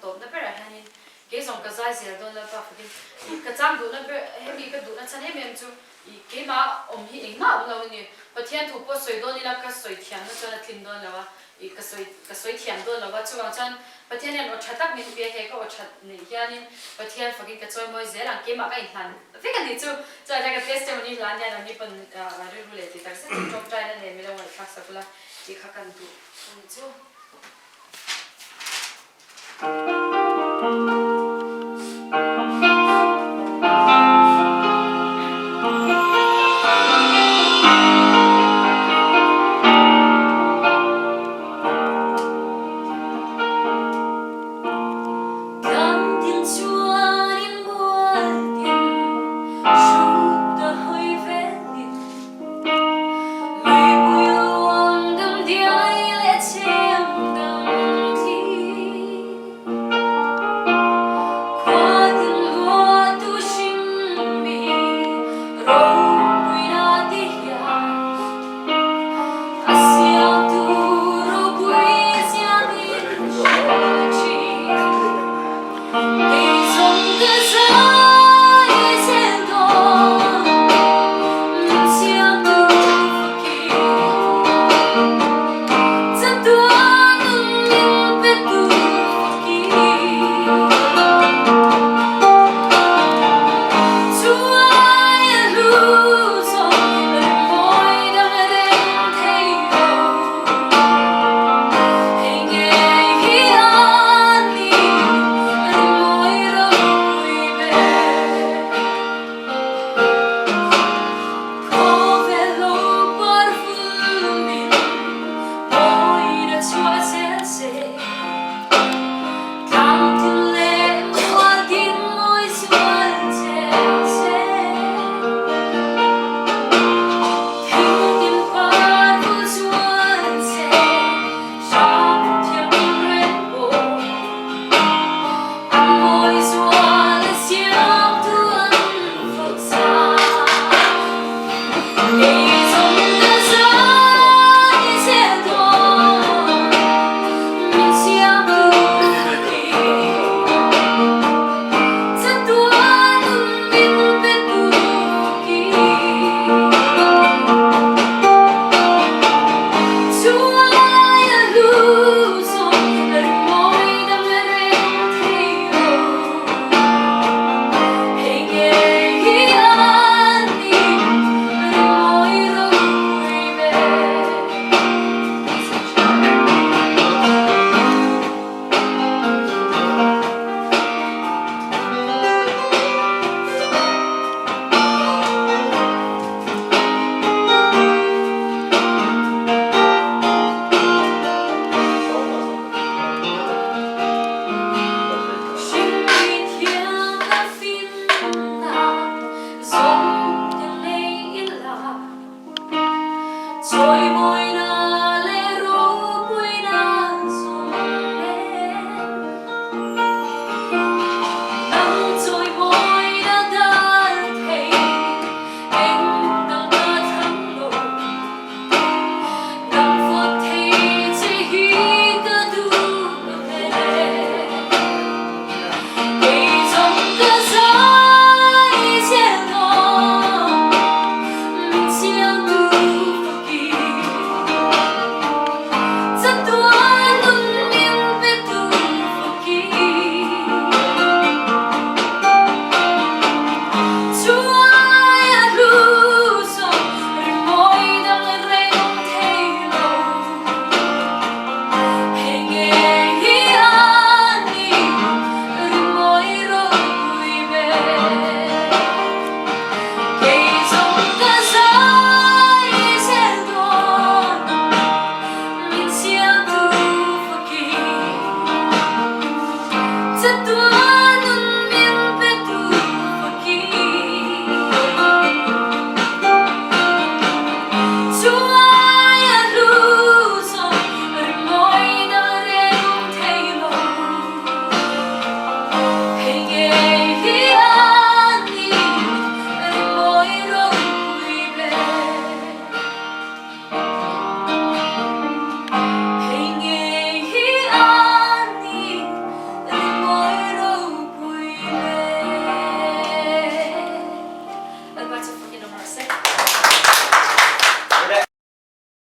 tawpna berah hianin kei zawng ka zai zel dawn Lalpa fakin ih ka chang duhna ber hemi ka duhna chhan em em chu ih keimah awm hi engmah a awm lo a ni. Pathian thu pawh sawi dawn ila ka sawi thiamna chuan a tlin dawn lo a, ih ka sawi ka sawi thiam dawn lo a, chuvang chuan Pathian hian aw tha tak min pe a, he ka aw that neih hianin Pathian fakin ka chawimawi zel ang, keimah ka inhlan vek a nih chu. Chuan ka testimony hlan hian an ni pawn rilru leh ti tak zet in tawngtaina nen min lo ngaihthlak sak ula tih kha kan duh a nih chu.